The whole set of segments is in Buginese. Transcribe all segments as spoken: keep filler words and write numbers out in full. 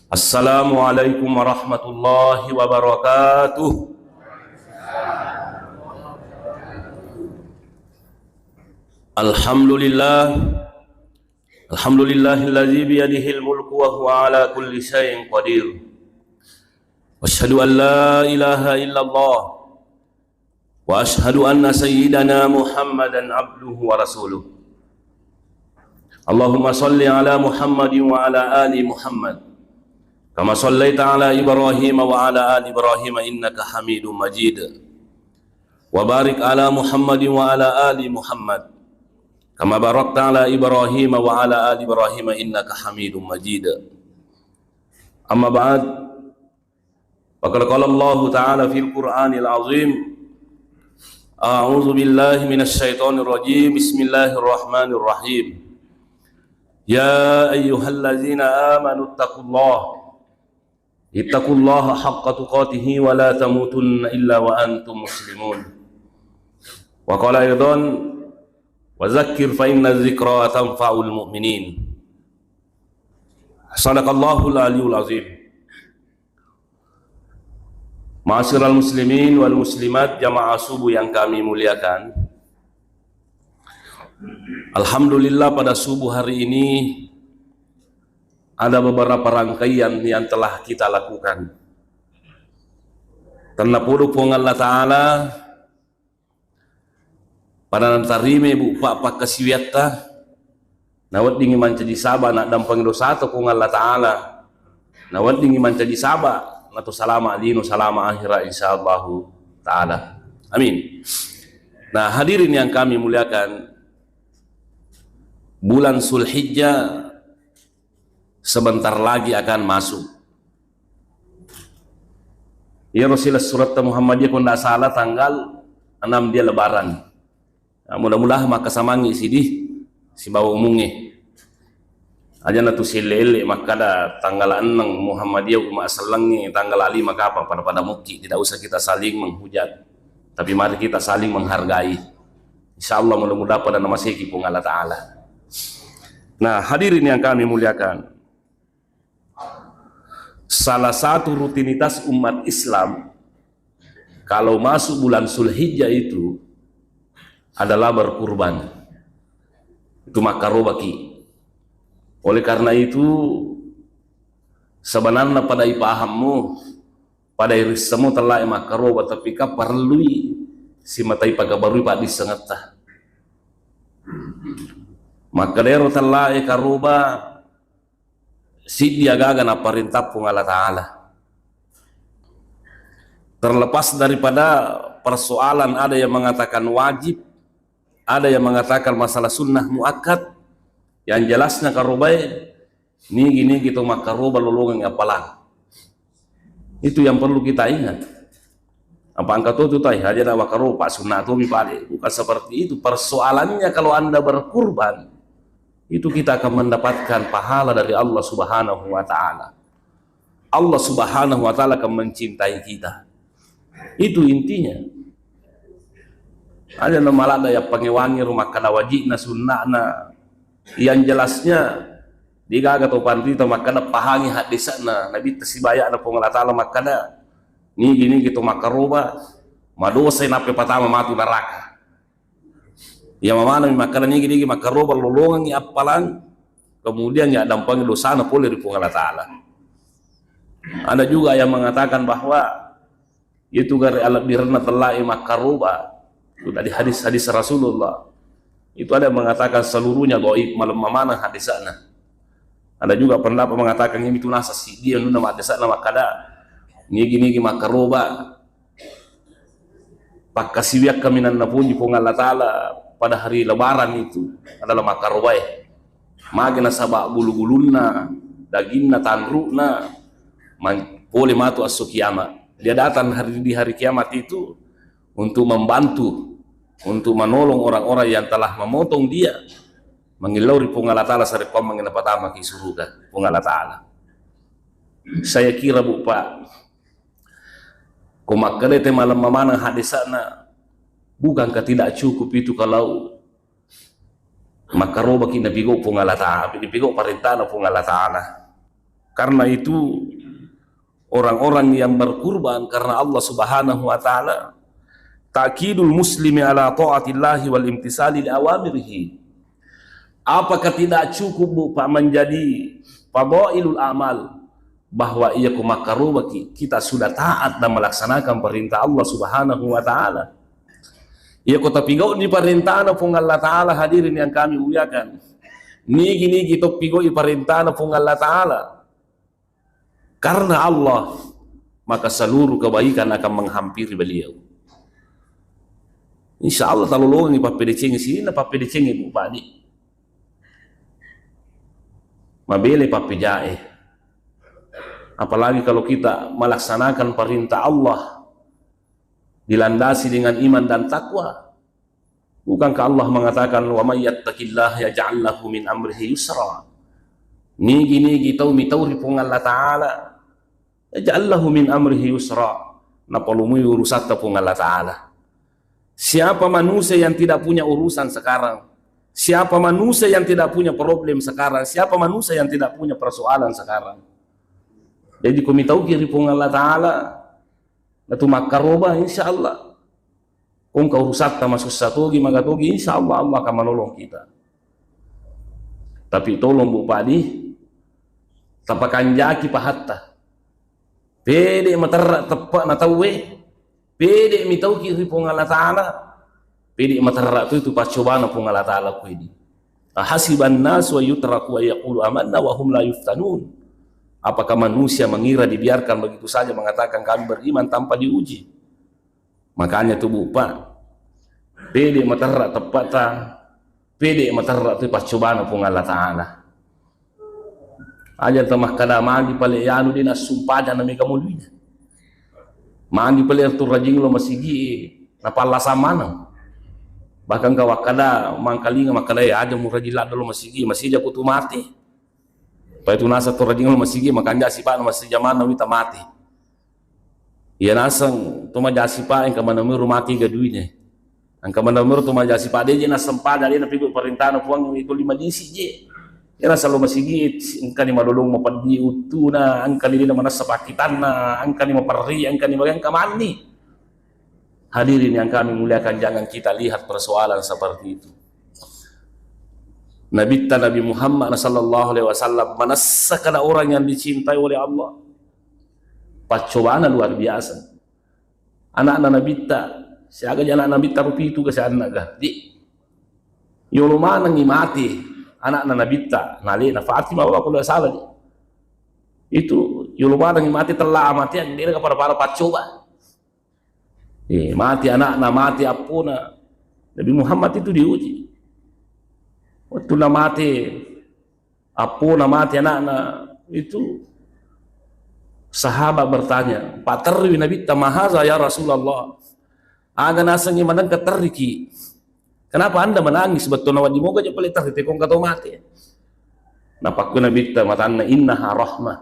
Assalamualaikum warahmatullahi wabarakatuh. Alhamdulillah. Alhamdulillahilladzi biyadihil mulku wa huwa ala kulli syai'in qadir. Wa asyhadu an la ilaha illallah. Wa asyhadu anna sayyidana Muhammadan abduhu wa rasuluh. Allahumma salli ala Muhammadin wa ala ali Muhammad. Kama sallaita ala Ibrahim wa ala ali Ibrahim innaka Hamidum Majid. Wa barik ala Muhammadin wa ala ali Muhammad. Kama barakta ala Ibrahim wa ala ali Ibrahim innaka Hamidum Majid. Amma ba'd. Faqad qala Allahu ta'ala fil Qur'anil azim. A'udzu billahi minasy syaithanir rajim. Bismillahirrahmanirrahim. Ya ayyuhalladzina amanu ittaqullaha. Ittaqullaha haqqa tuqatihi wa la tamutunna illa wa antum muslimun. Wa qala aidan, wa dzakkir fa inna dzikra tanfa'ul mu'minin. Sadaqallahul aliyul azim. Ma'asyiral muslimin wal muslimat, jamaah subuh yang kami muliakan. Alhamdulillah, pada subuh hari ini ada beberapa rangkaian yang telah kita lakukan. Tennapodo Puang Allah Ta'ala pada natarimai, Bu, pa-, pakkasiwiatta, naweddingngi mancaji saba' naddampengi dosata Puang Allah Ta'ala, naweddingngi mancaji saba' nato salama' lino, salama' akhira, insyaallahu ta'ala. Amin. Nah, hadirin yang kami muliakan, bulan Zulhijjah sebentar lagi akan masuk. Iyaro silessuretta Muhammadiyah, ko ndak salah, tanggal enam dia Lebaran. Nah, mudah-mudahan makkasamangngi siddi sibawa umungnge. Aja natu sielle-elle makkada tanggal enneng Muhammadiyah umma sellengnge, tanggal lima kapang pada-pada mukki, tidak usah kita saling menghujat. Tapi mari kita saling menghargai. Insya Allah, mudah-mudahan pada namaseki Puang Allah Ta'ala. Nah, hadirin yang kami muliakan, salah satu rutinitas umat Islam kalau masuk bulan Zulhijjah itu adalah berkurban. Itu makkarobaki. Oleh karena itu, sebenarnya pada ipahammu, pada irissemu tellae makkaroba, tapi ka parellui simatai pagabarui paddissengetta. Makkedero tellae karoba, siddi agaga napparintah Puang Allah Ta'ala. Terlepas daripada persoalan ada yang mengatakan wajib, ada yang mengatakan masalah sunnah muakkad, yang jelasnya karobae nigi-nigi to makkaroba lolongengngi appalang. Itu yang perlu kita ingat. Apa engka to tu tai, aja na makkaroba, sunnah tomi pale. Bukan seperti itu. Persoalannya, kalau Anda berkurban, itu kita akan mendapatkan pahala dari Allah Subhanahu wa Ta'ala. Allah Subhanahu wa Ta'ala akan mencintai kita. Itu intinya. Aja na malada yappangewangi ro makkada wajibna, sunnahna. Yang jelasnya, degaga to panrita makkada pahangi hadisna Nabitta sibayana Puang Allah Ta'ala makkada, nigi-nigi to makkaroba, madosai nappa patama matu naraka. Iya mamanami makkada nigi-nigi makkaroba lolongengngi appalang, kemudian yaddampengi dosana pole ri Puang Allah Ta'ala. Ada juga yang mengatakan bahwa itu gare alebbirenna tellae makkaroba. Itu dari hadis-hadis Rasulullah. Itu ada yang mengatakan seluruhnya dhaif, malem mamaneng hadisna. Ada juga pendapat mengatakan ini tu nasa siddi anunna maddesana makkada nigi-nigi makkaroba pakkasiwiang kaminang napoji Puang Allah Ta'ala pada hari Lebaran itu adalah makkarobae. Magi nasaba bulu-bulunna, daginna, tanru'na, man-, pole matu esso kiamat. Dia datang hari, di hari kiamat itu untuk membantu, untuk menolong orang-orang yang telah memotong dia, mangillau ri Puang Allah Ta'ala sarekkoammengngi napatamaki suruga Puang Allah Ta'ala. Saya kira, Bu, Pak, ko makkeda te malem mamaneng hadisna, bukankah tidak cukup itu kalau makkarobaki napigau Puang Allah Ta'ala, napigau parentana Puang Allah Ta'ala? Karena itu, orang-orang yang berkurban karena Allah Subhanahu wa Ta'ala, ta'kidul muslimi ala ta'atillahi wal imtisali li awamirihi. Apakah tidak cukup, Bu, Pak, menjadi fadailul amal, bahwa iya ko makkarobaki, kita sudah taat dan melaksanakan perintah Allah Subhanahu wa Ta'ala? Iya ko tapigau'i parentana Puang Allah Ta'ala, hadirin yang kami muliakan. Nigi-nigi to pigau'i parentana Puang Allah Ta'ala karena Allah, maka seluruh kebaikan akan menghampiri beliau. Insya Allah talolongi pappedecengi, sininna pappedecengi, Bu, Pak, di. Mabele pappejae. Apalagi kalau kita melaksanakan perintah Allah dilandasi dengan iman dan takwa. Bukankah Allah mengatakan, "Wa may yattaqillaha yaj'al lahu min amrihi yusra"? Nigi-nigi tau mitau ri Puang Allah Ta'ala, yaj'al lahu min amrihi yusra. Napalomoi urusatta Puang Allah Ta'ala. Siapa manusia yang tidak punya urusan sekarang? Siapa manusia yang tidak punya problem sekarang? Siapa manusia yang tidak punya persoalan sekarang? Jadi, ko mitauki ri Puang Allah Ta'ala, natu makkaroba, insya Allah. Ko engka urusatta masussa togi, maga togi, insya Allah, Allah akan menolong kita. Tapi tolong, Bu, Pak, di, tapakanjaki pahatta. Pede materra teppa'na tauwe, pede mitauki ri Puang Allah Ta'ala, pede materra tu itu paccobana Puang Allah Ta'ala kuidi. Ahasiban nasu an yutraku an yaqulu amanna wa hum la yuftanun. Apakah manusia mengira dibiarkan begitu saja mengatakan kami beriman tanpa diuji? Makanya tu, Bu, Pak, pede materra teppa'ta, pede materra tu paccobana Puang Allah Ta'ala. Aja ta makkada magi pale anu de nassumpajang na mega moluina. Magi pale tu rajing lo masigi napallasa maneng. Bahkan ka wakkada mangkalinga makkada, "Eh, aja mu rajing ladde lo masigi, masija ku tu mati." Pai tu naseng tu rajing lo masigi makanja sipa'na masija maneng wita mati. Iya naseng to maja sipa engka maneng mero mati ga duine. Engka maneng mero to maja sipa de je nasempajang, de napigau parentana Puang itu lima disi je. Iya naseng lo masigi engkani malolong mapeddi uttuna, engkani de manessa pakkitanna, engkani maperri, engkani maga engka manni. Hadirin yang kami muliakan, jangan kita lihat persoalan seperti itu. Nabitta Nabi Muhammad sallallahu alaihi wasallam manessa kada orang yang dicintai oleh Allah. Paccobana luar biasa. Anakna Nabitta, siaga je anak Nabitta, rupitu ga, sianna ga? Di. Yolo manengi mati anakna Nabitta, nalena Fatimah, bapa, kalau tidak salah, di. Itu yolo manengi mati, tella mati, de ga pada-pada paccoba. Eh, mati anakna, mati appona. Nabi Muhammad itu diuji. Waktu na mati appona, mati anakna, itu sahabat bertanya, paterriwi Nabitta, "Mahaza ya Rasulullah? Aga nasengngi manengka terriki? Kenapa Anda menangis? Bettuanna wedding moga je pale terri, tekong kato mati." Napakkui Nabitta matanna, "Innaha rahmah."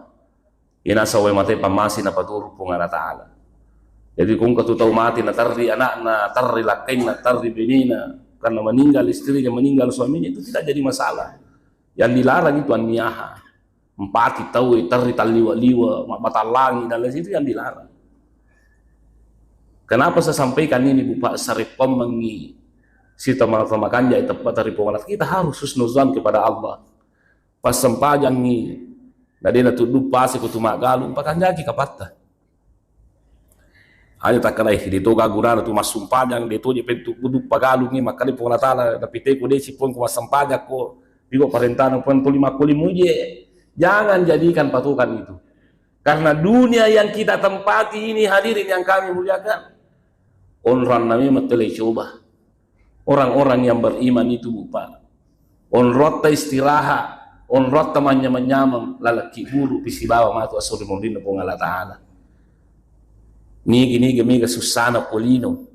Ina sawai mate pammasi napaturu Puang Allah Ta'ala. Jadi, kongka tu tau mati naterri anakna, terri lakkainna, terri benena, karena meninggal istrinya, meninggal suaminya, itu tidak jadi masalah. Yang dilarang itu anniyaha. Empati tau, terri talliwa-liwa, mabbatallangi, dan lain itu yang dilarang. Kenapa saya sampaikan ini, Bu, Pak? Sarepammengi sitama-tama kanja tepat dari Puang Allah. Kita harus husnuzan kepada Allah. Passempajangngi, na de natuddu pase ko tu maggalung, pakanjaki kapatta. Aja takkalai, de to ga gunana tu massumpajang, de to je pentu kudu pagalungngi, makkeda Puang Allah Ta'ala, napiteko de si Puang ko massempajakko, piko parentana Puang tuli makkoli muje. Jangan jadikan patokan itu. Karena dunia yang kita tempati ini, hadirin yang kami muliakan, onranna memang tele coba. Orang-orang yang beriman itu, Bu, Pak, onrotta istirahat, onrotta manyameng-nyameng, lalekki buru pisibawa matu esso ri munrinna Puang Allah Ta'ala. Nigi-nigi mega sussana ko lino.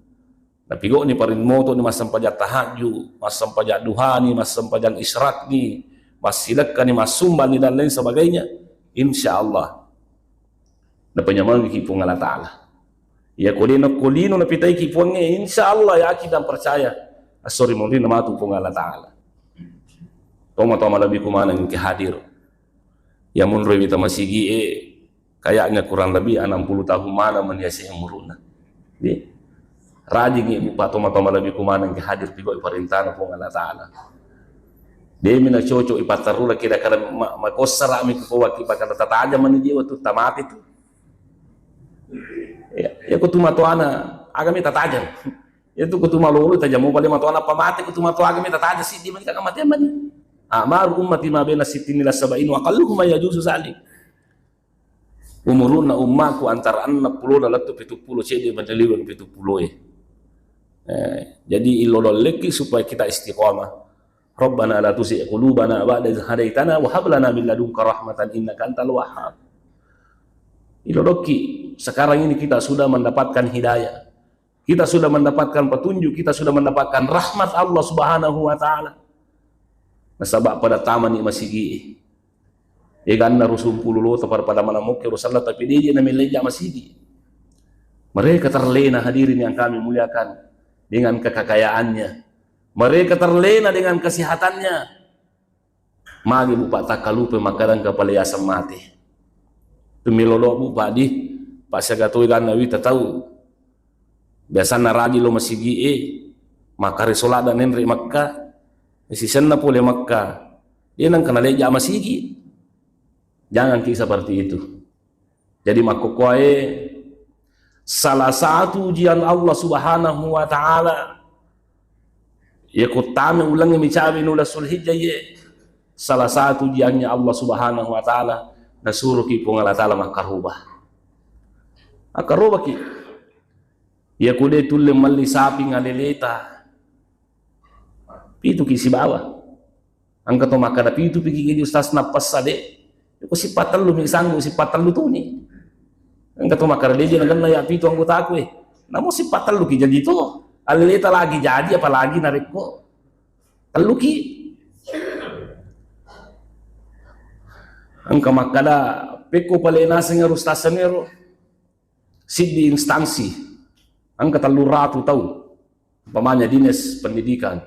Napigau'ni paring moto'ni massempajang tahajud, massempajang duhani, massempajang isyraqni, massilekkani, massumbanni dan lain sebagainya. Insya Allah. Napanyamengiki Puang Allah Ta'ala. Iya ko de nakko lino napitaiki Puangnge, insya Allah yakin dan percaya. Esso ri munrinna matu Puang Allah Ta'ala. Toma-toma lebih kumaneng engke hadir. Iya monroi wita masigi e, kayaknya kurang lebih enam puluh tahun maneng mani ase umuruna. Jadi, rajingi Ibu Pak, toma-toma lebih kumaneng ke hadir pigau parentana Puang Allah Ta'ala. Demi na cocok ipatterru lagi kada kada ma-, makossara mi kuko waki bakal tataja mani dia waktu tamati tu. Ya, ya kutu matoana agami tataja. Ya tu kutu malolo tajamo bale matoana pamate kutu matoa agami tataja sidi mani kaka mate mani. Amaru ummati ma bena sitini la sabain wa qalluhum man yajuzu zalik. Umuruna ummaku antara enam puluh dan lettu pitu puluh cedde madaliweng pitu puluh e. Eh, jadi illo dolleki supaya kita istiqomah. Rabbana la tuzigh qulubana ba'da idh hadaitana wa hab lana min ladunka rahmatan innaka antal wahhab. Ilodokki, sekarang ini kita sudah mendapatkan hidayah. Kita sudah mendapatkan petunjuk, kita sudah mendapatkan rahmat Allah Subhanahu wa Ta'ala. Nasaba pada tamani masigi. Eganna rusumpulu lo pada pada mana mokke rusalla tapi deje na meleja masigi. Mereka terlena hadirin yang kami muliakan dengan kekakayaannya. Mereka terlena dengan kesehatannya. Magi Bu Pak takkalupe makkadang kepala yaseng mate. Tumilolo Bu Pak di, Pak siaga toi ganna wita tau. Biasanna rajin lo masigi e, makkare solat dan nenre Mekka. Sisenna pole Mekka. Dia nang kena leja masigi. Jangan ki seperti itu. Jadi makkokkoe salah satu ujian Allah Subhanahu wa Ta'ala. Ya kuttame ulengnge micawe nula Zulhijjah ye. Salah satu ujiannya Allah Subhanahu wa Ta'ala nasuruki Puang Allah Ta'ala makkaroba. Makkarobaki. Ya kude tulle melli sapi ngaleleta. Pituki sibawa. Engka to makkada pitu piki jadi ustaz nappessa de. Ko sipattellu mi sanggu sipattellu tuni. Engka to makkada deje nagenna ya pitu anggotaku e. Namo sipattellu ki jadi to. Alleta lagi jadi apalagi narekko tellu ki. Engka makkada pekko pale naseng ustaz sanero. Siddi instansi, engka tellu ratu tau, umpamanya Dinas Pendidikan,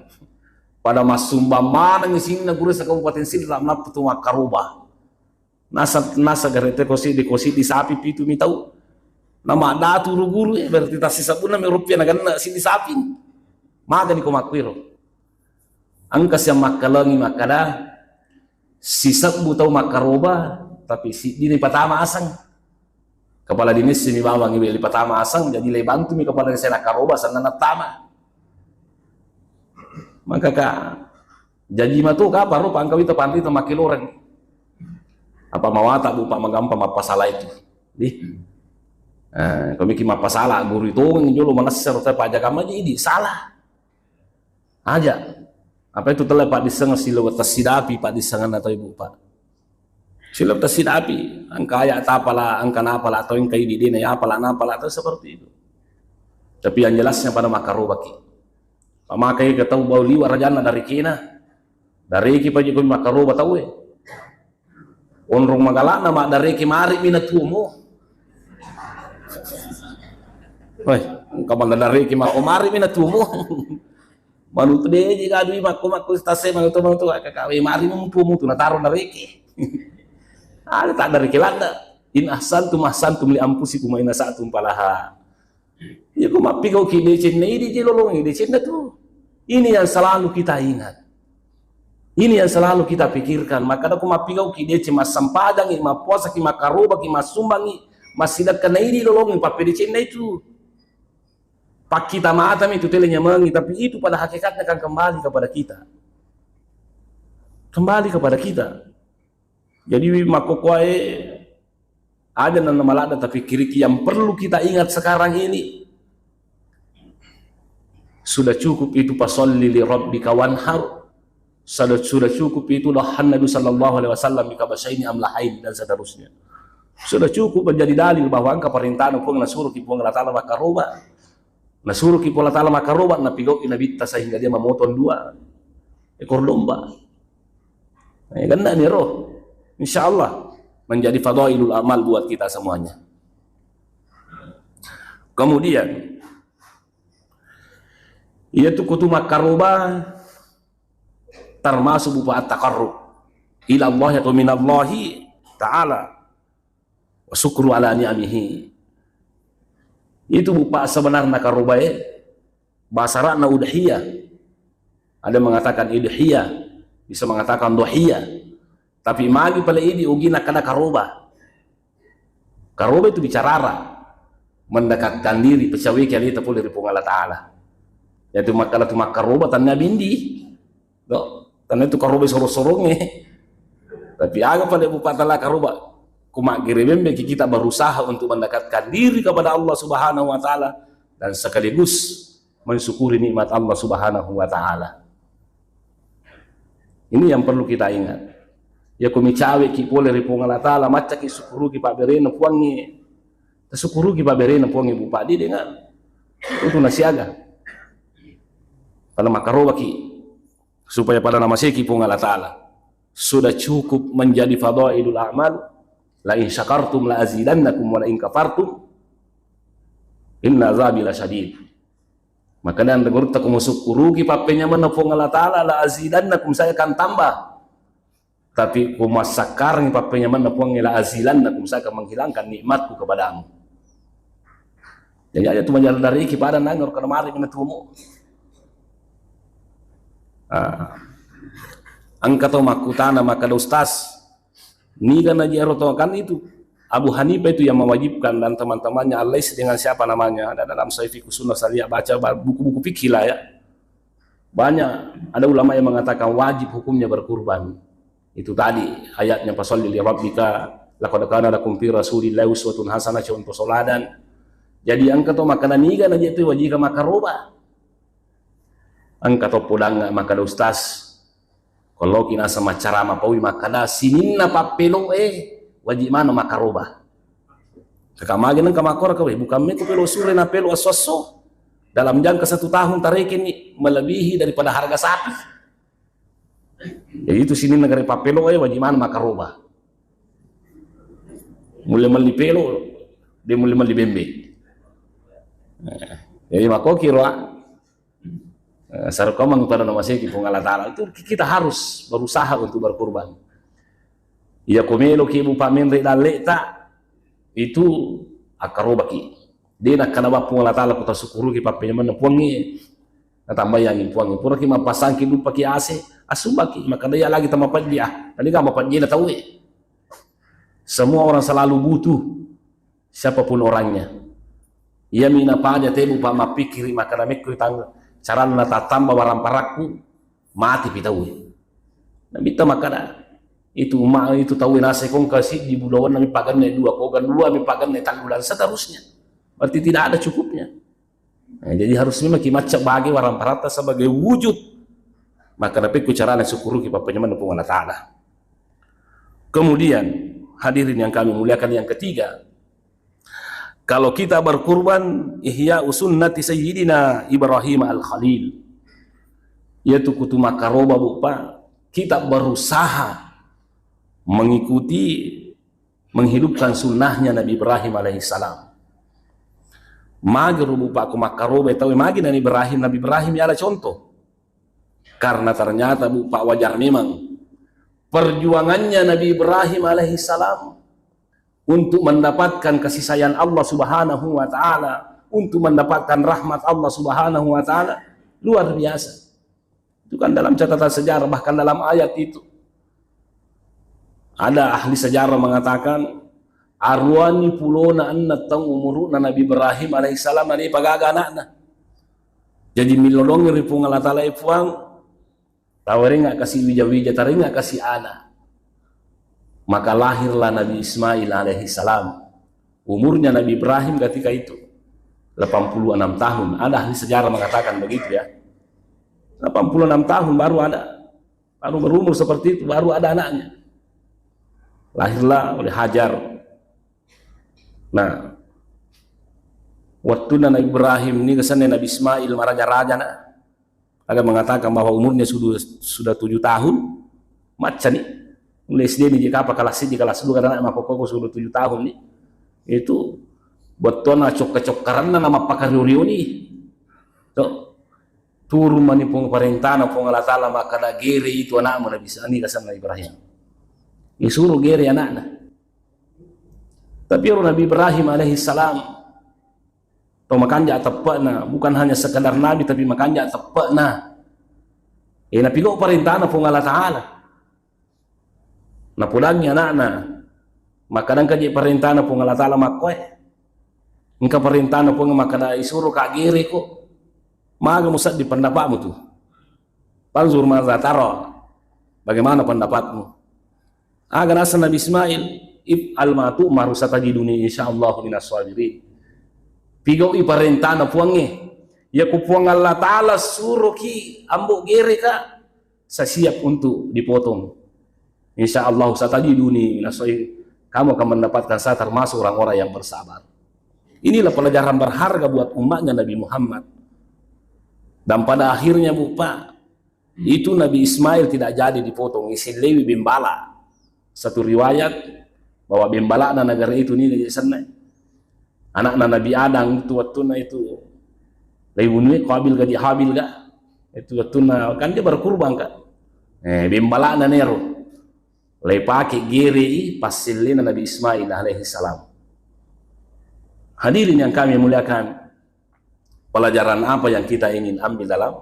pada massumbang maneng isinna guru se-Kabupaten Sidrap nappa tu makkaroba. Nasa, nasa garete ko siddi, ko siddi sapi pitu mi tau. Nama datu ru guru e, berarti tasisabbunna mi rupiah naganna siddi sapi. Magani ko makkuiro. Engka siang makkalengi makkada, sisebbu tau makkaroba, tapi siddini patama aseng. Kepala dinis mi bawang ibe patama aseng, jadi le bantu mi kepala dinis nakkaroba, senna nattama. Maka ka, jaji matu kapang ro pangkawita panrita makkeloreng. Apa mawata Bu Pak magampa mappasala itu. Di. Eh, komiki mappasala guru itu jolo manessa rota pajaga maji idi salah. Aja. Apa itu telah Pak diseng silawa tasidapi Pak disengan atau Ibu Pak. Silawa tasidapi, engka aya tapala, engka napala atau engka idi dena ya apala napala atau seperti itu. Tapi yang jelasnya pada makarobaki. Pamakai ke tau bau liwa rajana dari kena. Dari ki paji ko makaroba tau e. Onrong magalana maddareki mari mina tuomo. Woi, engka mandadareki mako mari mina tuomo. Manutu deji kadui mako mako tase manutu manutu kakawe mari mutu mutu nataro dareki. Ada tak dareki landa. In ahsantum ahsantum li anfusikum wa in asatum falaha. Iya ko mappigauki decenna idi je lolongi decenna tu. Ini yang selalu kita ingat. Ini yang selalu kita pikirkan. Maka ko mappigauki deceng massempajangi, mappuasaki, makarobaki, massumbangi, massidekkanna idi lolongi pappedecenna itu. Pakkita matami itu tele nyamengi, tapi itu pada hakikatnya akan kembali kepada kita. Kembali kepada kita. Jadi makkokkoe aja nana maladda tapikkiriki yang perlu kita ingat sekarang ini. Sudah cukup itu fasalli li rabbika wanhar. Sudah, sudah cukup itu lahan Nabi sallallahu alaihi wasallam bika basaini amlahain dan seterusnya. Sudah cukup menjadi dalil bahwa engka perintah Puang nasuruh ki Puang Allah Ta'ala makaroba. Nasuruh ki Puang Allah Ta'ala makaroba, napigauki Nabitta sehingga dia memotong dua ekor domba. Eh, kena ni roh. Insya Allah menjadi fadailul amal buat kita semuanya. Kemudian, iya tu kutu makaroba termasuk berupa at-taqarrub ila Allah atau minallahi Ta'ala, wa syukru ala ni'amihi. Itu, Bu, Pak, sebenarnya karobae, bahasa Arabna udhiyah. Ada mengatakan idhiyah, bisa mengatakan dohiyah. Tapi magi pale idi ugi nakkeda karoba. Karoba itu bicara arah, mendekatkan diri, pecaweki aleta pole ri Puang Allah Ta'ala. Yaitu makkeda tu makkaroba tanna bindi. Do, tanna itu karoba soro-sorongnge. Tapi aga pale, Bu, Pak, tala karoba. Ku maggere bembe ki kita berusaha untuk mendekatkan diri kepada Allah Subhanahu wa Ta'ala dan sekaligus mensyukuri nikmat Allah Subhanahu wa Ta'ala. Ini yang perlu kita ingat. Ya, ko micawe ki pole ri Puang Allah Ta'ala, macca ki sukuruki pabberena Puangnge. Tasukuruki pabberena Puangnge, Bu, Pak, de' dengar. Itu nasiaga. Pada makkarobaki supaya pada namaseki Puang Allah Ta'ala. Sudah cukup menjadi fadailul a'mal. La in syakartum la azidannakum wa la in kafartum inna azabi lasyadid. Makanya anre gurutta, ko musukkuruki pappenyamenna Puang Allah Ta'ala, la azidannakum, saya akan tambah. Tapi ko massakkarangi pappenyamenna Puang, la azilannakum, saya akan menghilangkan nikmatku kepadamu. Jadi aja tu majalan dari ki pada nangor kana mari kena tumu. Ah. Engka to makkutana makkeda, Ustaz, niga naji ero to? Kan itu Abu Hanifah itu yang mewajibkan dan teman-temannya, Al-Laits dengan siapa namanya, ada dalam Sahih Fiqh Sunnah, saya baca ba-, buku-buku fikih lah ya. Banyak ada ulama yang mengatakan wajib hukumnya berkurban. Itu tadi ayatnya, "Fasalli li rabbika, laqad kana lakum fi Rasulillahi uswatun hasanah," contoh soladan. Jadi engka to makkeda, niga naji tu wajika makkaroba. Engka to podang makkeda, Ustaz, kalau kina sama cara mapaui makkeda, sininna pappeloe wajib maneng makkaroba. Kaka magi nengka makkora kawe, bukan meko pelo sure na pelo asso-asso. Dalam jangka satu tahun tarekeni melebihi daripada harga sapi. Jadi itu sininna gare pappeloe wajib maneng makkaroba. Mulle melli pelo, de mulle melli bembe. Eh, jadi makoki roa. Eh, sarukamang pada namaseki Puang Allah Ta'ala. Itu kita harus berusaha untuk berkurban. Iya, ko meloki, Bu, pamenre dalleta, itu akkarobaki. De nakkeda Puang Allah Ta'ala, ko tasukuruki pappenyamenna Puangnge, natambayangi Puangnge. Puraki mappasangki duppaki ase, asumbaki, makkeda iya lagi tamapeddi, ah, tadi kan mapeddi na tauwe. Semua orang selalu butuh, siapapun orangnya. Iyami napaja te, Bu, Pak, mappikiri makkeda, mekko tang carana tattamba waramparakku, mati pi tauwe. Nabitta makkeda, itu ma-, itu tauwe nasai kongka siddi bulawanna mi paganne dua, koga dua mi paganne tallu, dan seterusnya. Berarti tidak ada cukupnya. Nah, jadi harus memang ki macca bagi waramparatta sebagai wujud. Maka napekku carana syukuruki pappenyamenna Puang Allah Ta'ala. Kemudian, hadirin yang kami muliakan, yang ketiga, kalau kita berkurban, ihya sunnati Sayyidina Ibrahim Al-Khalil. Yaitu kutu makkaroba, Bu, Pak, kita berusaha mengikuti, menghidupkan sunnahnya Nabi Ibrahim alaihissalam. Magi ro, Bu, Pak, ko makkaroba tau, magi Nabi Ibrahim, Nabi Ibrahim yala contoh. Karena ternyata, Bu, Pak, wajar memang perjuangannya Nabi Ibrahim alaihissalam untuk mendapatkan kasih sayang Allah Subhanahu wa Ta'ala, untuk mendapatkan rahmat Allah Subhanahu wa Ta'ala, luar biasa. Itu kan dalam catatan sejarah, bahkan dalam ayat itu. Ada ahli sejarah mengatakan, aruani pulona enneng taung umuru'na Nabi Ibrahim alaihissalam, nani pagaga anakna. Jadi, milodong ri Puang Allah Ta'ala, e Puang, tawarengnga kasi wija-wija, tarengnga kasi ana. Maka lahirlah Nabi Ismail alaihissalam. Umurnya Nabi Ibrahim ketika itu delapan puluh enam tahun. Ada ahli sejarah mengatakan begitu, ya. Delapan puluh enam tahun baru ada. Baru berumur seperti itu, baru ada anaknya. Lahirlah oleh Hajar. Nah, waktu Nabi Ibrahim ini kesannya Nabi Ismail maraja-raja, nah. Ada mengatakan bahwa umurnya sudah, sudah tujuh tahun, macca ni. Mulai S D ni, jika apa, kelas siji, kelas dua, kadang anak makokko sudah tujuh tahun ni. Itu betul na cokka-cokkaranna na mappakario-rio ni. Tuh. Turun mani Puang parentana Puang Allah Ta'ala, makkada gere itu anakmu Nabi Isa-, ni kasanna Ibrahim. Disuruh gere anakna. Tapi ero Nabi Ibrahim alaihissalam, to makanja teppe'na, bukan hanya sekedar nabi, tapi makanja teppe'na. Eh, napigau parentana Puang Allah Ta'ala. Napudangi anakna, makkada engka je parentana Puang Allah Ta'ala makkoe. Engka parentana Puang makkada isuro ka gere ko. Maga musaddi pendapatmu tu? Fanzur madza tara. Bagaimana pendapatmu? Aga naseng Nabi Ismail, "If'al ma tu'maru satajiduni insyaallahu minas sabirin." Pigau'i parentana Puangnge. Iya ku Puang Allah Ta'ala suroki ambo gere ka, saya siap untuk dipotong. Insya Allah satajiduni minas sabirin. Kamu akan mendapatkan saya termasuk orang-orang yang bersabar. Inilah pelajaran berharga buat umatnya Nabi Muhammad. Dan pada akhirnya, Bu, Pak, itu Nabi Ismail tidak jadi dipotong, isellewi bembala. Satu riwayat bahwa bembalana negara itu ni, senna. Anakna Nabi Adam itu, wettunna itu, laiwunue Qabil gaji Habil ga. Itu wettunna kan dia berkurban ka. Eh, bembalana nero. Laipake gerei passellena Nabi Ismail alaihi salam. Hadirin yang kami muliakan, pelajaran apa yang kita ingin ambil dalam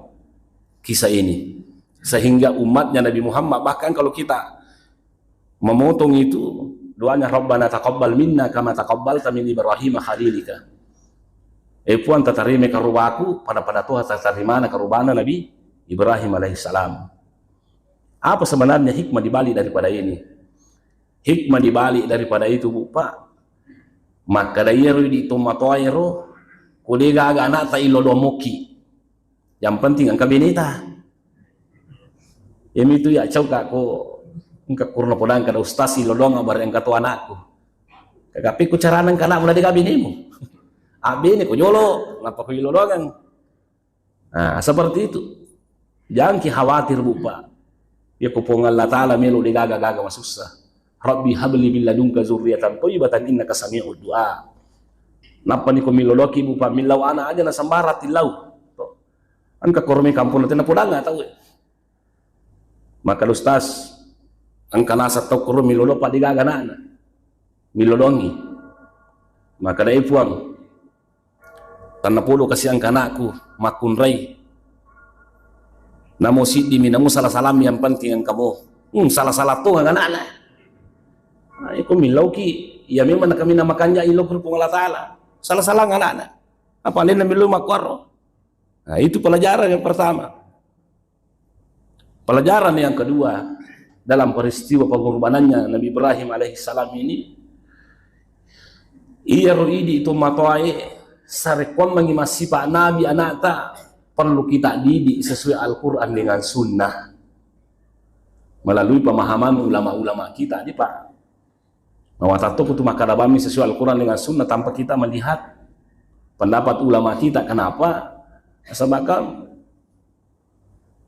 kisah ini? Sehingga umatnya Nabi Muhammad, bahkan kalau kita memotong itu, doanya, "Rabbana taqabbal minna kama taqabbalta min Ibrahim khalilika." Eh Puang, tatarima karobaku pada-pada toha tatarimana karobana Nabi Ibrahim alaihissalam. Apa sebenarnya hikmah dibalik daripada ini? Hikmah dibalik daripada itu, Bu, Pak, makkada iyaro idi tommatoaero, ko de gaga anakta, ilodong mokki. Yang penting engka beneta. Iyamitu ya cauka ko engka kurna podang kada ustaz, ilodong abare engka to anakku. Kagapi ku carana engka anakmu na de gaga benemu. Abene ko jolo, nappa ko ilodongang. Nah, seperti itu. Jangan ki khawatir, Bu, Pak. Ya, ko Puang Allah Ta'ala melo de gaga-gaga masussa. "Rabbi habli min ladunka zurriyatan thayyibatan innaka sami'ud du'a." Nappa ni ko millodoki, Bu, Pak, millau anak aja na sembara tillau. Toh. Engka kormi kampung tena podang tau. Maka ustaz, engka nasa tau koro millodo pa de gaga anakna. Millodongi. Maka dai Puang, Tannapodo kasi engka anakku makkunrai. Namo siddimi, namo sala-salami, yang penting engka mo. Hmm, sala-sala to anakna. Nah, iko millauki, iya memang nakamina makanja ilokri Puang Allah Ta'ala. Sala-sala anakna. Apa lainna millau makkuaro? Nah, itu pelajaran yang pertama. Pelajaran yang kedua, dalam peristiwa pengorbanannya Nabi Ibrahim alaihissalam ini, iyaro idi tommatoae sarekkuammengngi massipa nabi anakta, perlu kita didik sesuai Al-Quran dengan Sunnah. Melalui pemahaman ulama-ulama kita, di Pak. Mawatatto kutu makkada bammi sesuai Al-Quran dengan Sunnah tanpa kita melihat pendapat ulama kita. Kenapa? Sebab kan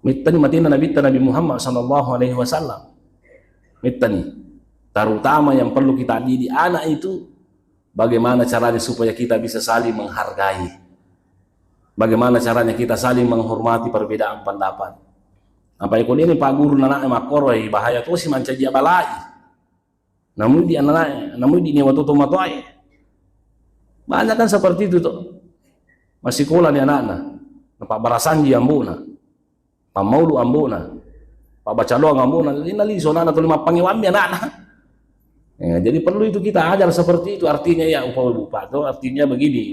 Mittani matina Nabitta Nabi Muhammad sallallahu alaihi wasallam. Mittani. Terutama yang perlu kita didik anak itu, bagaimana caranya supaya kita bisa saling menghargai. Bagaimana caranya kita saling menghormati perbedaan pendapat. Apa iko ini Pak Guru, anak makkoro, bahaya tosi mancaji abalai. Namudi ananae, namudi newa to tomatoae. Banyak kan seperti itu toh. Massikola ni anakna, napabbarasanji ambona, pammaulu ambona, pabbaca doang ambona, inna liso anakna, tuli mappangewammi anakna. Ya, jadi perlu itu kita ajar seperti itu, artinya ya, Upa Ibu Pak, toh, artinya begini,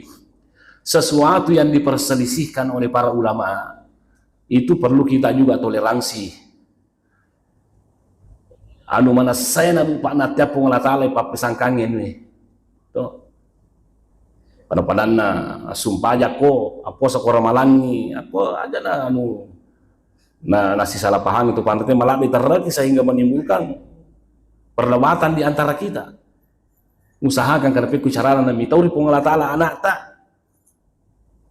sesuatu yang diperselisihkan oleh para ulama itu perlu kita juga toleransi. Anu manessai na, Bu, Pak, nattia Puang Allah Ta'ala pappesangkangnge nui. To. Pada-padanna assumpajakko, apposa ko ramalangi, apa aja na anu, na nasisalapahang itu panrite malabbi terreti sehingga menimbulkan perdebatan di antara kita. Usahakan kada pekku carana na mitauri Puang Allah Ta'ala anakta.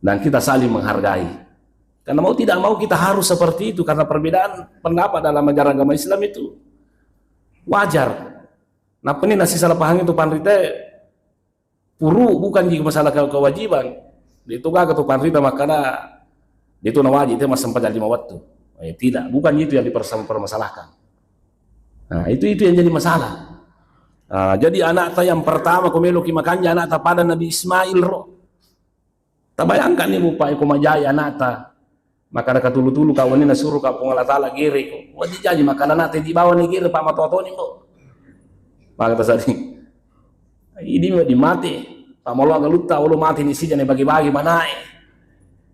Dan kita saling menghargai. Karena mau tidak mau kita harus seperti itu karena perbedaan pendapat dalam ajaran agama Islam itu wajar. Nah, ini nasi salah paham itu panrite puru bukan juga masalah ke-, kewajiban. Itu gaga tu panrita makkada itu nawajib itu massempajang lima waktu. Eh, tidak, bukan itu yang dipermasalahkan. Nah, itu itu yang jadi masalah. Ah, jadi anakta yang pertama ko meloki makanja anakta pada Nabi Ismail ro. Tabayangkan ni, Bu, Pak, ko majai anakta. Maka ada katulu-tulu kawan ini nasuruh ka Puang Allah Ta'ala gere ko. Wajib jaji maka anakta dibawa ni gere, Pak, matoa toni, Bu. Maka tasadi. Ini mau dimati. Pak, mau galutta, ulu mati ni sija ni bagi-bagi manae.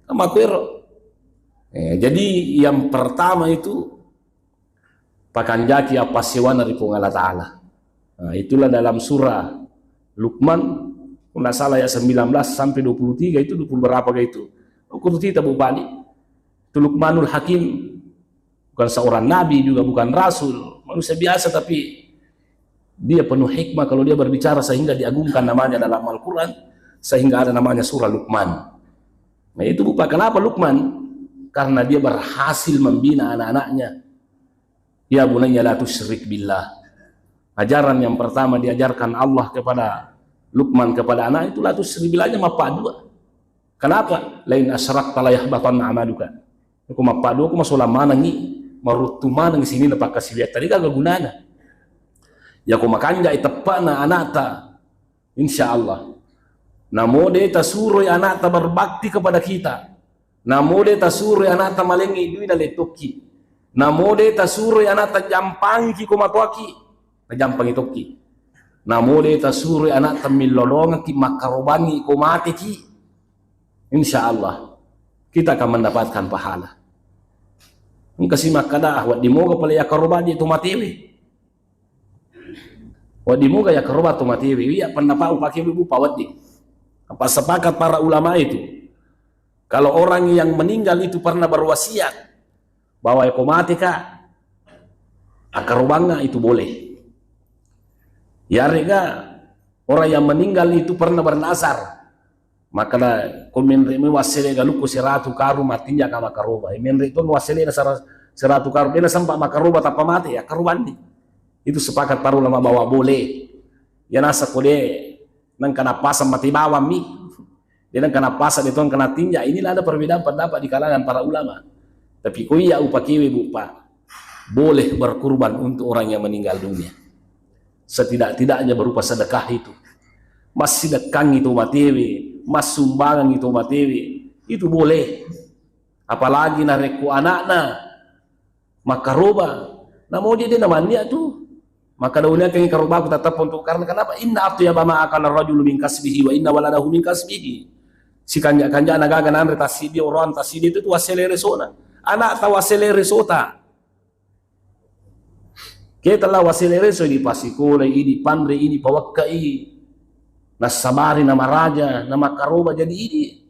Kama kuero. Eh, jadi yang pertama itu pakanjaki appassewana ri Puang Allah Ta'ala. Nah, itulah dalam surah Luqman, kalau nggak salah ayat sembilan belas sampai dua puluh tiga itu, dua puluh berapa ke itu. Aku tuh cerita, Bu, Pak, ni. Itu Luqmanul Hakim, bukan seorang nabi juga, bukan rasul, manusia biasa, tapi dia penuh hikmah kalau dia berbicara sehingga diagungkan namanya dalam Al-Quran, sehingga ada namanya surah Luqman. Nah, itu, Bu, Pak, kenapa Luqman? Karena dia berhasil membina anak-anaknya. Ya bunayya la tusyrik billah. Ajaran yang pertama diajarkan Allah kepada Luqman, kepada anak itu, la tusyrik billah, aja mappaddua. Kenapa? Lain asyrakta la yahbatanna amaluka. Aku mappaddua, aku masolang manengi, maruttu manengi sini na pakkasiwiatta, degaga gunana. Ya ko makanjai teppana anakta, insya Allah. Namo de tasuroi anakta berbakti kepada kita. Namo de tasuroi anakta malengi dui na letokki. Namo de tasuroi anakta jampangi ko matoaki, najampangi tokki. Namo de tasuroi anakta millolongaki makkarobangi ko mateki. Insya Allah kita akan mendapatkan pahala. Engka si makkada, ah, wedding moga pale yakkarobaji to matewe. Wedding moga yakkaroba to matewe. Iya pendapat upake, Bu, Pak, wedding. Apa sepakat para ulama itu, kalau orang yang meninggal itu pernah berwasiat bahwa ko mate ka, akkarobangnga, itu boleh. Yarega orang yang meninggal itu pernah bernazar, makkada, ko menre mi wassele galukku seratu karung, mattinja ka makkaroba. Menre to wassele na sera-, seratu karung, de nasempa makkaroba tappa mate, ya karobandi. Itu sepakat para ulama bahwa boleh. Ya nasa ko de nengka napasang mate bawang mi. De nengka napasang, de to nengka natinja. Inilah ada perbedaan pendapat di kalangan para ulama. Tapi ko iya upakewe, Bu, Pak, boleh berkurban untuk orang yang meninggal dunia. Setidak-tidaknya berupa sedekah itu. Massidekkangi to matewe, massumbangangi to matewe, itu boleh. Apalagi narekko anakna makkaroba, namo je de namannia tu. Maka dauniakengi karobaku tetap untuk, karena kenapa? Inna atyaba ma akala rajulu min kasbihi wa inna waladahu min kasbihi. Sikanja-kanjana gaga nanre tassidi, oroang tassidi itu tu wassele resona. Anakta wassele resota. Ketella wassele reso, idi pasikolai, idi panre, idi pawekkai, nassabari namaraja, namakkaroba jadi idi.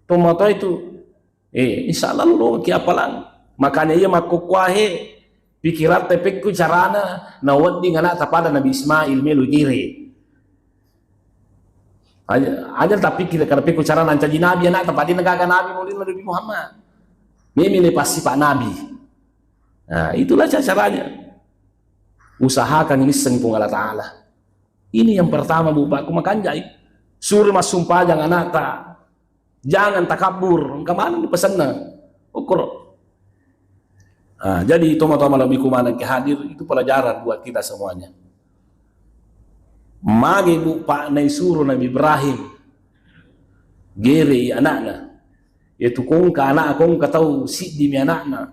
Tomatoa itu, eh, insya Allah lo ki apalang. Makanya iya makkukkuahe pikiratta pekku carana nawedding anakta pada Nabi Ismail melo gere. Aja, aja tapikkiri kada pekku carana ancaji nabi anakta, pada de nagaga nabi mulai Nabi Muhammad. Memi le pasti Pak Nabi. Nah, itulah ca-, caranya. Usahakan nisseng Puang Allah Ta'ala. Ini yang pertama, Bu, Pak, ku makanjai. Suri massumpajang anakta. Jangan takabur. Engka maneng dipesanna. Ukur. Ah, jadi tomatoa malebbiku maneng ke hadir, itu pelajaran buat kita semuanya. Magi, Bu, Pak, naisuro Nabi Ibrahim gerei anakna. Yaitu kongka anak, kongka tau siddi mi anakna.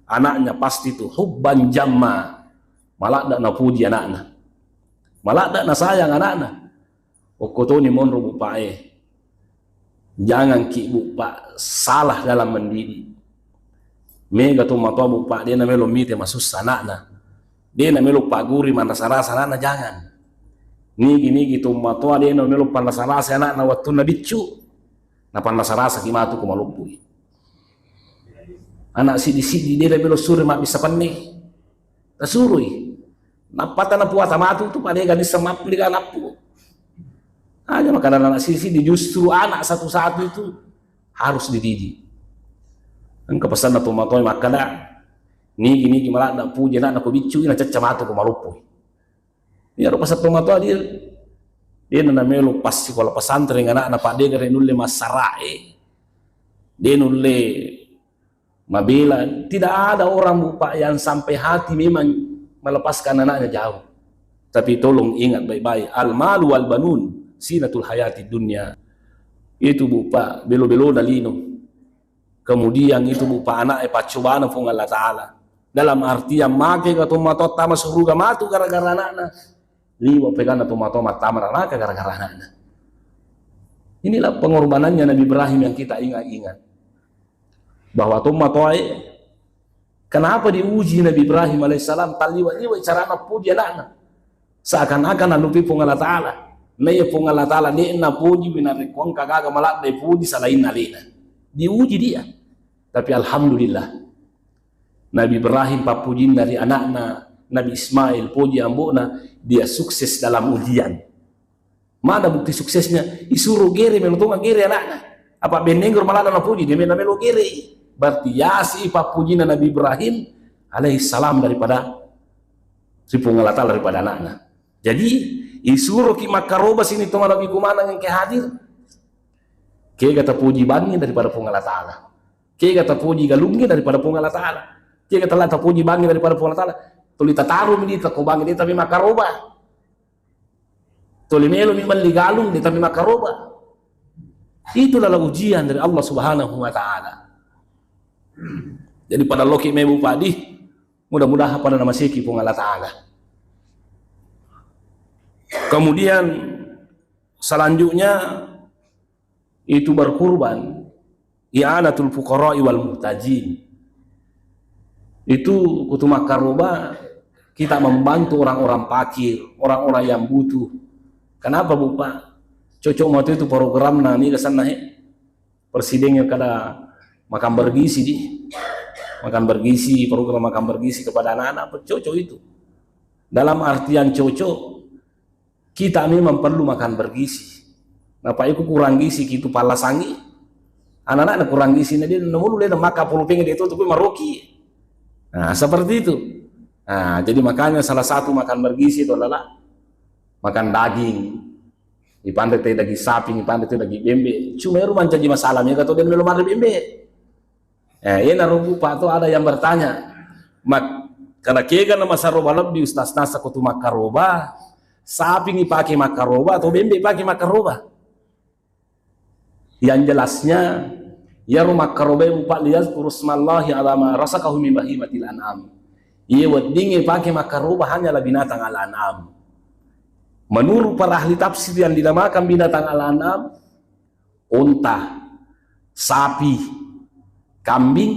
Anaknya pasti tu hubban jamma. Maladda napuji anakna. Maladda nasayang anakna. Okkotoni monro, Bu, Pak, eh. Jangan ki, Bu, Pak, salah dalam mendidik. Mega to matoa, Bu, Pak, de namelo mite masussa anakna. De namelo pagguri manrasa-rasa anakna, jangan. Nigi-nigi to matoa de namelo panrasa-rasa anakna wattunna biccu. Napanrasa-rasa ki matu ko maloppui. Anak sidi-sidi de namelo sure mabbissa penne. Tasurui. Nappata napuata matu tu, pada ga nisseng mappu, de ga nappu. Aja makkada anak sisi di, justru anak satu-satu itu harus dididik. Engka pesanna tomatoa makkada, nigi-nigi maladda puji anakna ko biccu, na cacca matu ko maloppo. Iyaro pasang tomatoa dia, de na namelo passikola pesantren anakna, pada de ga nulle massarae. De nulle mabela, tidak ada orang, Bu, Pak, yang sampai hati memang melepaskan anaknya jauh. Tapi tolong ingat baik-baik, al malu wal banun zinatul hayati dunya. Itu, Bu, Pak, belo-belona lino. Kemudian itu, Bu, Pak, anak e paccobana Puang Allah Ta'ala. Dalam artian, make ga tomatoa tama suruga matu gara-gara anakna. Liwa peganna tomatoa mattama neraka gara-gara anakna. Inilah pengorbanannya Nabi Ibrahim yang kita ingat-ingat. Bahwa tomatoae, kenapa diuji Nabi Ibrahim alaihissalam, talliwa-liwa carana puji anakna. Seakan-akan nalupi Puang Allah Ta'ala. Naiya Puang Allah Ta'ala de'na puji, narekko engka gaga maladde puji selain alena. Diuji dia. Tapi alhamdulillah. Nabi Ibrahim pappujinna ri anakna, Nabi Ismail puji ambo'na, dia sukses dalam ujian. Mana bukti suksesnya? Isuro gere, melo tonga gere anakna. Apa benneng guru malana napuji, dia melo, melo gere. Berarti yasi pappujinna Nabi Ibrahim alaihissalam daripada si Puang Allah Ta'ala daripada anakna. Jadi, isuroki makkaroba sini tonga Nabi kumana engke hadir. Kega tapuji bangi daripada Puang Allah Ta'ala. Kega tapuji galungnge daripada Puang Allah Ta'ala. Kega tala tapuji bangi daripada Puang Allah Ta'ala. Tuli tataru mi di tako bangi di tapi makkaroba. Tuli melo mi melli galung di tapi makkaroba. Itulah ujian dari Allah Subhanahu wa Ta'ala. Jadi pada loki mebu padi, mudah-mudahan pada namaseki Puang Allah Ta'ala. Kemudian selanjutnya itu berkurban, i'anatul fuqara'i wal muhtajin. Itu kutu makkaroba kita membantu orang-orang fakir, orang-orang yang butuh. Kenapa, Bu, Pak? Cocok matu itu programna ni kesanna he. Presiden yang kada makan bergizi di. Makan bergizi, program makan bergizi kepada anak-anak, cocok itu. Dalam artian cocok, kita memang perlu makan bergizi. Napa iku kurang gizi kitu palasangi. Anak-anak kurang gizi na dia nomulu le maka pulpeng dia tu tu maroki. Nah, seperti itu. Nah, jadi makanya salah satu makan bergizi itu adalah makan daging. Ipande te daging sapi, ipande te daging bembe. Cuma eru mancaji masalah mega to dia melo mare bembe. Eh, iyanaro, Bu, Pak, tu ada yang bertanya, mak-, kada kega na masaroba lebbi, Ustaz, nasa ko tu makkaroba, sapi ni pake makkaroba atau bembe pake makkaroba? Yang jelasnya, iyaro makkaroba, Bu, Pak, liyazkuru smallahi ala ma razaqahum min bahimatil an'am. Iye weddingnge pake makkaroba hanyalah binatang al-an'am. Menurut para ahli tafsir yang dinamakan binatang al-an'am, onta, sapi, kambing,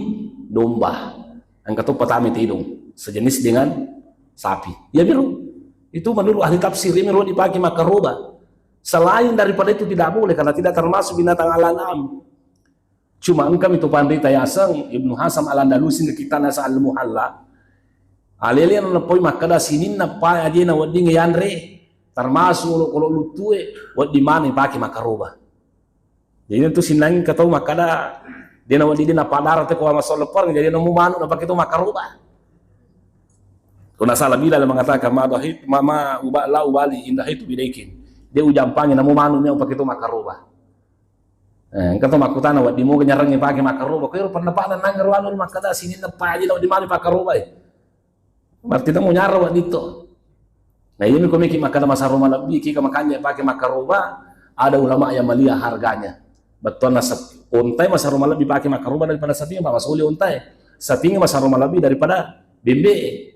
domba. Engka to patame tedong, sejenis dengan sapi. Ya, biru. Itu menurut ahli tafsir, ini dipake makkaroba. Selain daripada itu tidak boleh karena tidak termasuk binatang al-an'am. Cuma engka mi tu panrita yaseng Ibnu Hasam Al-Andalusi ri kittana Al-Muhalla. Alele na napoi makkada sininna pa ajena wedding yanre, termasuk olokolo luttue, wedding maneng pake makkaroba. Jadi itu sinnang engka tau makkada, dia na wedding dia napadara te ko masolepper, jadi namu manuk napake tu makkaroba. Ko nggak salah Bilal mengatakan, "Ma dhahit, ma, ma uba-, la ubali inda haitu bidaikin." Dia ujampangi namu manuk ni pake tu makkaroba. Eh, engka to makkutana, wedding moga nyarangnge pake makkaroba. Ko ero pendapatna nangero anu makkada sininna pa ajena wedding maneng pakkaroba, eh. Berarti temu nyaro wedding to. Nah, ini ko meki makkada masaro malebbi, kika makanja pake makkaroba, ada ulama yang melihat harganya. Bettuanna sep-, ontai masaro malebbi pake makkaroba daripada sapinge, Pak, masoli ontai. Sapinge masaro malebbi daripada bembe.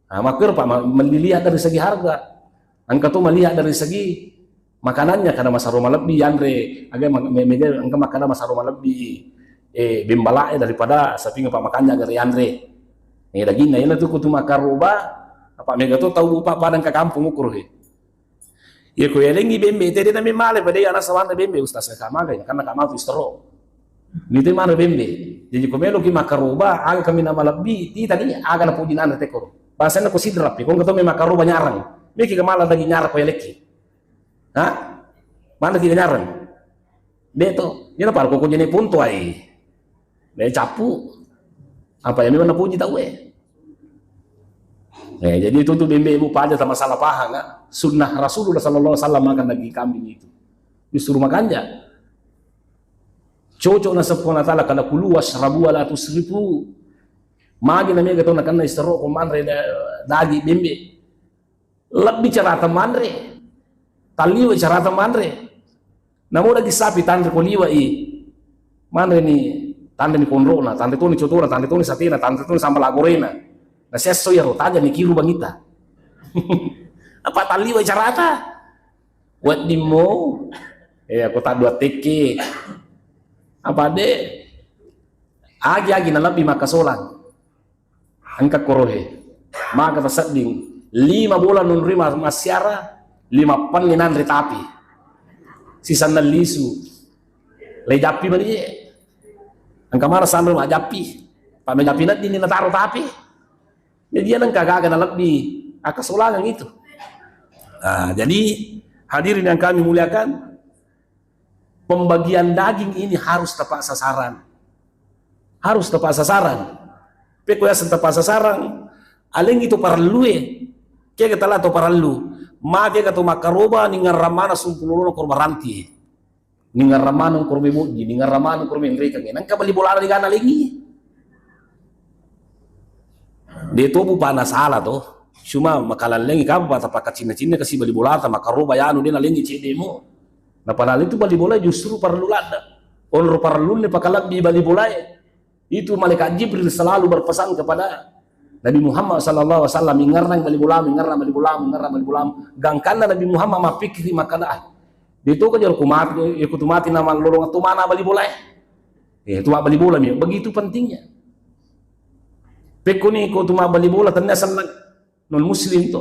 Nah, makkero, Pak, ma-, melilihat dari segi harga. Engka tu melihat dari segi makanannya, kada masaro malebbi yanre, aga ma-, me-, mega engka makkada masaro malebbi, eh, bembala'e daripada sapinge, Pak, makanja gare yanre. Eh, daginna, iyana tu kutu makkaroba, apa mega to tau, Pak, padang ke kampung ukur he. Iya, ko yalengngi bembe, tede na memale, pada iya rasa wanre bembe, Ustaz, ka magai, karena ka matu istero. Nitu manu bembe. Jadi ko meloki makkaroba, aga kami na malebbi, ti tadi aga na puji nana teko. Bangsana ko sidrap, ko engka to me makkaroba nyarang. Meki ka mala daging nyarang ko yalekki. Ha? Mana tidak nyarang? Beto, ina paro ko jene punto ai. Be cappu. Apa yang memang napuji tau eh. Eh, jadi itu tuh bembe ibu pada sama salah paham, kan? Sunnah Rasulullah sallallahu alaihi wasallam makan daging kambing itu. Justru makanya cocok na seppuh Allah Ta'ala, "Kala kulu wasrabu wa la tusrifu." Magi na mega to nakenna istero ko manre da-, daging bembe. Lebbi carata manre, talliwe carata manre. Namo daging sapi tanre ko liwe i, manre ni, tanre ni konrona, tanre toni cotona, tanre toni satena, tanre toni sambal agorena. Na sesso iyaro, taja ni kiru bangita. Apa talliwe carata? Wedding mo, eh, aku tak dua teke. Apa de? Agi-agi na lebbi makasolang. Engka korohe. Maka tasedding. Lima bola nunrui ma-, massiara, lima penni nanre tapi. Sisanna lisu. Lei jappi mani. Engka mara sanro majappi. Pak majappi neddini nataro tapi. Jadi, iya nengka gaga nalebbi akkasolangeng itu. Nah, jadi hadirin yang kami muliakan, pembagian daging ini harus tepat sasaran. Harus tepat sasaran. Pekko yaseng tepat sasaran, alengi to parellue, kega tala to parellu, mage ga to makkaroba ningarang mana sumpulurona korba ranti. Ningarang maneng korbe bojji, ningarang maneng korbe nrekeng. Nangka bali bola de gana lengi. De to bu pana sala to. Cuma makalallengi kapa pata paka cinna-cinna kasi bali bola ta makaroba yanu de nalengi cedde mo. Na padahal itu bali bola justru parellu ladda. Onro parellunne pakalebbi bali bolae. Itu malaikat Jibril selalu berpesan kepada Nabi Muhammad sallallahu alaihi wasallam, "Ingerrang bali bolamu, ingerrang bali bolamu, ingerrang bali bolamu." Gangkanna Nabi Muhammad mappikiri makkada, "Ah, de to ka jaro ku mati, eh, ku tu mati na mallolong tu mana bali bola, eh?" Eh, tu bali bola mi. Begitu pentingnya. Pekkoni ko tu bali bola tennia senna non muslim to.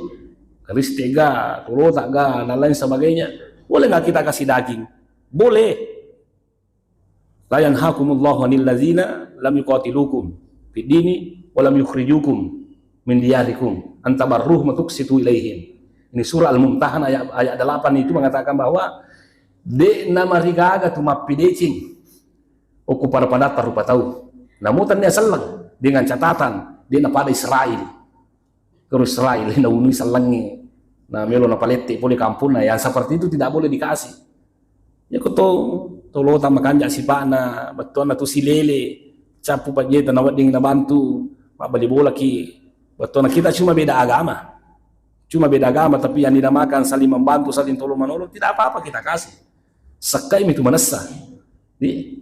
Kristen ga, Tolota ga, dan lain sebagainya. Boleh nggak kita kasih daging? Boleh. "La yanhakumullahu 'anil ladzina lam yuqatilukum fid dini wa lam yukhrijukum min diyarikum an tabarruhum wa tuqsitu ilaihim." Ini surah Al-Mumtahanah ayat, ayat delapan itu mengatakan bahwa de namarigaga tu mappideceng okko pada-padatta rupa tau. Namo tennia selleng dengan catatan de napada Israel. Terus Israel naunui sellengnge, na melo napalette pole kampungna. Yang seperti itu tidak boleh dikasih. Ya ko to, Tolota makanja sipa'na, bettuanna tu silele, cappu pajjeta na wedding nabantu, mabbali bola ki, bettuanna kita cuma beda agama. Cuma beda agama, tapi yang dinamakan saling membantu, saling tolong menolong, tidak apa-apa kita kasih. Sekkai mi tu manessa. Di,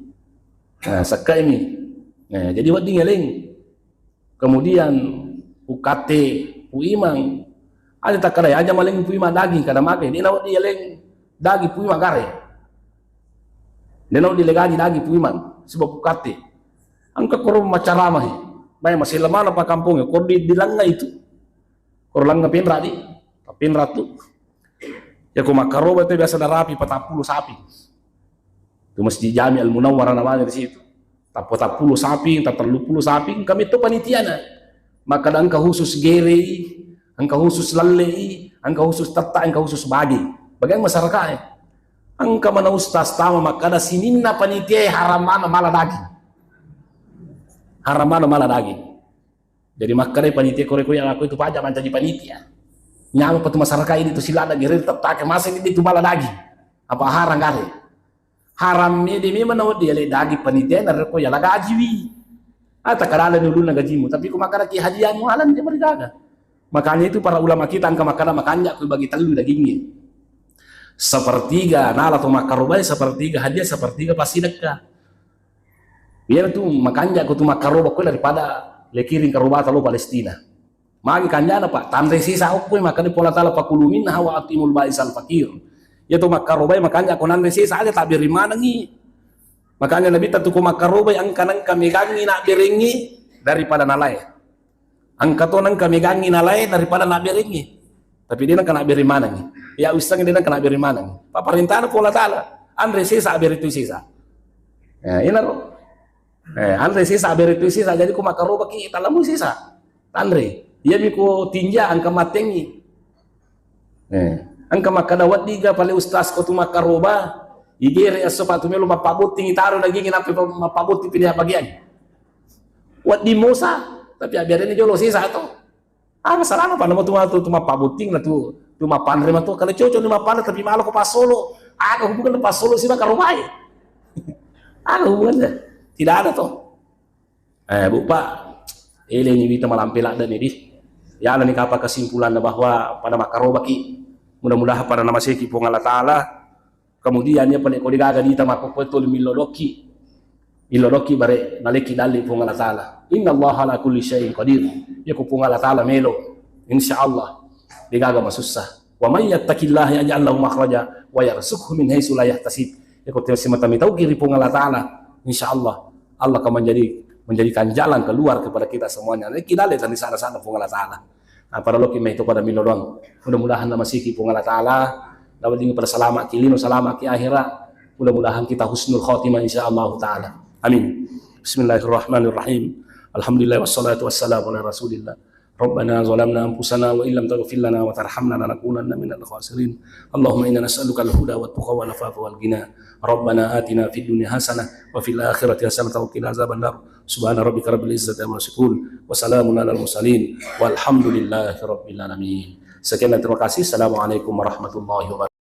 nah, sekkai mi. Nah, jadi wedding eleng. Kemudian, Pu Kate, Pu Imang, ada takkada aja maleng Pu Imang daging, kada makai. Dia nawa dia leng daging Pu Imang gare. Dia nawa dia leng daging Pu Imang, sebab Pu Kate. Engka koro macaramahi. Mai masih lemana pa kampung, koro di, di lenga itu. Koro lenga penra di, penra tu. Ya ko makkaroba itu biasa narapi patappulo sapi. Tu Masjid Jami Al Munawwarah namanya di situ. Tappa tappulo sapi, ta telluppulo sapi, engka metto panitiana. Makkada engka khusus gerei, engka khusus lallei, engka khusus tetta, engka khusus bagi. Bagian masyarakat, eh. Engka mana ustaz tama makkada sininna panitia haram mana mala daging. Haram mana mala daging. Jadi makkada panitia kore-kore yang aku itu pajak mancaji panitia. Nyameng patu masyarakat ini tu silada gere tettake masih ini tu mala daging. Apa haram gare? Haram mede memang nawa dia le daging panitia narekko ya la gajiwi. Ata kadala ni ulunna gajimu, tapi ku makkada ki hadiahmu halal dia marigaga. Makanya itu para ulama kita engka makkada makanja ku bagi tellu dagingnya. Sepertiga nala to makkarobai, sepertiga hadiah, sepertiga passidekka. Iyana tu makanja ko tu makkaroba ko daripada lekiring karobata lo Palestina. Magi kanjana, Pak, tanre sesa okko, makkada Puang Allah Taala, "Fakulu minha wa at'imul ba'isal faqir." Iya to makkarobai makanja ko nanre sesa aja tabbere manengi. Makanya Nabi tatu ko makkarobai engka nengka megangi nabberengi daripada nalae. Engka to nengka megangi nalae daripada nabberengi. Tapi de nengka nabbere manengi. Ya usang de nengka nabbere manengi. Paparentana Puang Allah Taala, anre sesa, abbere tu sesa. Ya, inaro. Eh, anre sesa, abbere tu sesa, jadi ko makkaroba ki talamu sesa. Tanre. Iya mi ko tinja engka matengi. Eh, engka makkada, "Weddiga pale ustaz ko tu makkaroba, igere esso pa tu melo mappabotting, itaro daging nappa mappabotting pilihan bagian." Wedding mosa, tapi abbiarene jolo sesa to. Aga salana pa namo tu, tu, tu mappabotting na tu, tu mappanre matu. Kalau cocok ni mappanre tapi malo ko passolo. Aga hubungan passolo siba karobai? Aga hubungannya? Tidak ada to. Eh, Bu, Pak, eleni wita malampe ladde ni di. Jalani kapang kesimpulanna bahwa pada makkarobaki. Mudah-mudahan pada namaseki Puang Allah Ta'ala. Kemudian iya pale ko degaga dita makkokkoe tuli millo dokki. Millo dokki bare naleki dalli Puang Allah Ta'ala. Innallaha ala kulli syai'in qadir. Iya ko Puang Allah Ta'ala melo. Insya Allah. Degaga masussa. Wa may yattaqillaha yaj'al lahu makhraja wa yarzuqhu min haitsu la yahtasib. Iya ko tena simata mitauki ri Puang Allah Ta'ala. Insya Allah. Allah akan menjadi, menjadikan jalan keluar kepada kita semuanya. Naleki dalli tadi sana-sana Puang Allah Ta'ala. Nah, pada loki mai to pada millo doang. Mudah-mudahan namasiki Puang Allah Ta'ala, nawedding pada salamaki lino, salamaki akhirat. Mudah-mudahan kita husnul khotimah insya Allah Ta'ala. Amin. Bismillahirrahmanirrahim. Alhamdulillah wassalatu wassalamu ala Rasulillah. Rabbana zalamna anfusana wa illam taghfir lana wa tarhamna lanakunanna minal khasirin. Allahumma inna nas'aluka al-huda wa tuqa wa afafa wal ghina. Rabbana atina fid dunya hasanah wa fil akhirati hasanah wa qina azabannar. Subhana rabbika rabbil izzati amma yasifun. Wa salamun alal mursalin. Walhamdulillahi rabbil alamin. Sekian dan terima kasih. Assalamualaikum warahmatullahi wabarakatuh.